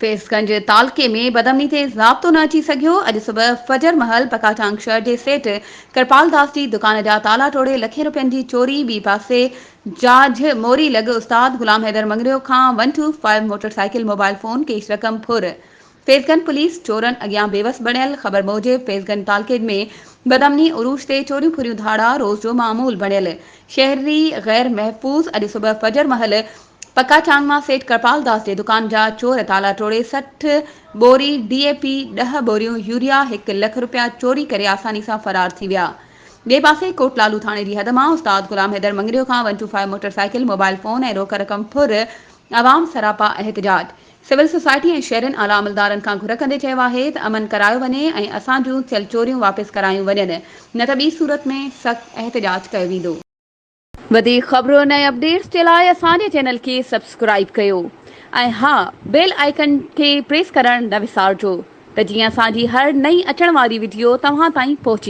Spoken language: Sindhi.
فيض گنج تعلقي ۾ بدامني تي ضابطو نه اچي سگهيو، اڄ صبح فجر مهل پڪاچانگ شهر جي سيٺ ڪرپال داس جي دڪان جا تالا ٽوڙي لکين روپين جي چوري، ٻي پاسي جاجھ موري لڳ استاد غلام حيدر مڱريو کان one two five motorcycle mobile phone cash رقم ڦر، فيض گنج پوليس چورن اڳيان بيوس بڻيل، خبر موجب فيض گنج تعلقي ۾ بدامني عروج تي چوريون ڦريون ڌاڙا روز جو معمول بڻيل، شهري غير محفوظ، اڄ صبح فجر مهل پڪا چانگ مان سيٺ ڪرپال داس جي دڪان جا چور تالا ٽوڙي 60 ٻوري ڊي اي پي، ڏهه ٻوريون يوريا، هڪ لک رپيا چوري ڪري آساني سان فرار ٿي ويا. ٻئي پاسي ڪوٽ لالو ٿاڻي جي حد مان استاد غلام حيدر مڱريو کان one two five motorcycle, mobile phone ۽ روڪ رقم ڦر، عوام سراپا احتجاج. سول سوسائٽي ۽ شهرين اعليٰ عملدارن کان گهر ڪندي چيو آهي ته امن ڪرايو وڃي ۽ اسان جون ٿيل چوريون واپس ڪرايون وڃن نه ته ٻي صورت ۾ سخت احتجاج ڪيو ويندو. وڌيڪ خبرن ۽ اپڊيٽس جي لاء اسان جي چينل کي سبسڪرائيب ڪيو ۽ ها بيل آئيڪن کي پريس ڪرڻ نه وسارجو ته جيئن اسان جي هر نئين اچڻ واري وڊيو توهان تائين پهچي.